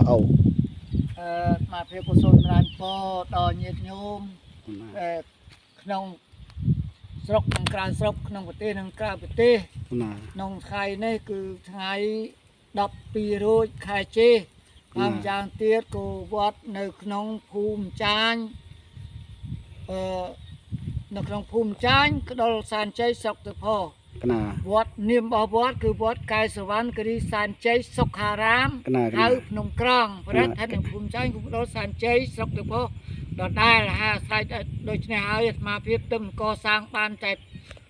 អូ អឺមកភាពកុសលចម្រើនពរដល់ញាតិញោមអឺក្នុងស្រុកនិងក្រៅស្រុកក្នុងប្រទេសនិងក្រៅប្រទេស ណា ក្នុងថ្ងៃនេះគឺថ្ងៃ12រោចខែចេសហើយម្យ៉ាងទៀតក៏វត្តនៅក្នុងភូមិចាញអឺនៅក្នុងភូមិចាញក្ដុលសែនជ័យស្រុកទៅផ កណា វត្តនាមរបស់វត្តគឺវត្តកែសវណ្ណគិរីសែនជ័យសុខារាម កណា ហៅភ្នំក្រងប្រហែលនៅភូមិចាញ់គុំដុលសែនជ័យស្រុកទៅផុសដដែលហាស្រេចដូច្នេះហើយអាត្មាភាពទឹមកសាងបានតែ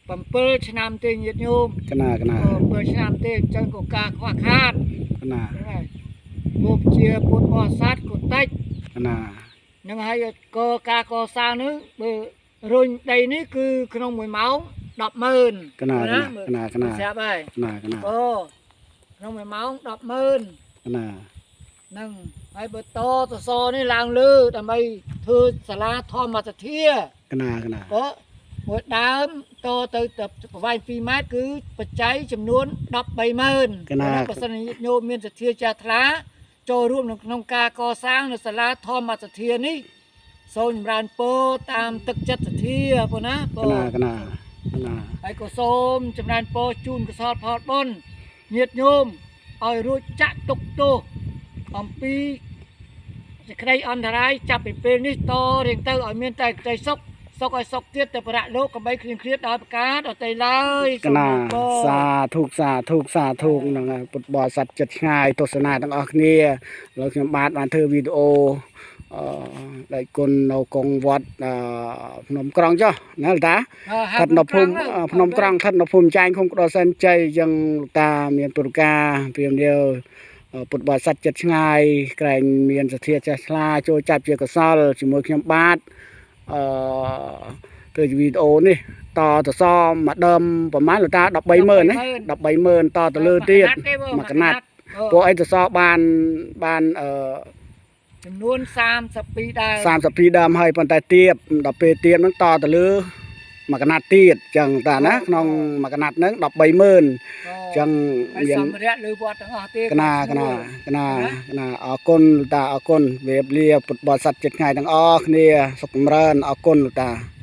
7ឆ្នាំទេញាតិញោមក ណាកណា 7ឆ្នាំទេអញ្ចឹងក៏ការខ្វះខាត កណា ហ្នឹងហើយលោកជាពុទ្ធបរិស័ទក៏តិច កណា នឹងហើយក៏ការកសាងនេះបើរុញដីនេះគឺក្នុង1ម៉ោង100,000 កណាកណាកណា ស្រាប់ហើយក ណាកណា អូក្នុង1ម៉ោង100,000 កណា ហ្នឹងហើយបើតសសរនេះឡើងលើដើម្បីធ្វើសាលាធម្មសធា កណាកណា ក៏មួយដើមតទៅទៅប្រវែង2ម៉ែត្រគឺបច្ច័យចំនួន130,000 កណា បើសិនជាញោមមានសទ្ធាជ្រះថ្លាចូលរួមនៅក្នុងការកសាងនៅសាលាធម្មសធានេះសូមចម្រើនពរតាមទឹកចិត្តសទ្ធាបងណាប កណាកណាកណា ហើយក៏សូមចម្រើនពរជូនកុសលផលបុណ្យញាតិញោមឲ្យរួចចាក់ទុកទោសអំពីសេចក្តីអន្តរាយចាប់ពីពេលនេះតរៀងទៅឲ្យមានតែក្តីសុខសុខឲ្យសុខទៀតទៅប្រៈលោកកុំបីគ្លៀងគ្លាតដោយប្រការដទៃឡើយក ណា សូមពរ សាធុសាធុសាធុហ្នឹងហើយពុទ្ធបរិស័ទចិត្តឆ្ងាយទស្សនាទាំងអស់គ្នាឥឡូវខ្ញុំបាទបានធ្វើវីដេអូអឺដែលគុណនៅកងវត្តអឺភ្នំក្រងចុះណាលោកតា ស្ថិតនៅភូមិភ្នំក្រង់ស្ថិតនៅភូមិចែងឃុំក្ដុលសែនជ័យអញ្ចឹងលោកតាមានពុរការព្រាមនាវពុទ្ធបរិស័ទចិត្តឆ្ងាយក្រែងមានសទ្ធាចេះឆ្លាចូលចាប់ជាកុសលជាមួយខ្ញុំបាទអឺធ្វើវីដេអូនេះតទៅសមមកដើមប្រហែលលោកតា130,000ណា130,000តទៅលើទៀតមួយកណាត់ពួកអីទៅសបានបានអឺ ចំនួន32ដើម 32ដើមហើយប៉ុន្តែទៀបដល់ពេលទៀបហ្នឹងតទៅលើមួយកណាត់ទៀតអញ្ចឹងតាណាក្នុងមួយកណាត់ហ្នឹង130,000អញ្ចឹង ហើយ មាន សម្ភារៈលើវត្តទាំងអស់ទេ កណាកណាកណាកណាអរគុណលោកតាអរគុណវេបលាពុទ្ធបរិស័ទចិត្តថ្ងៃទាំងអស់គ្នាសុខចម្រើនអរគុណលោកតា។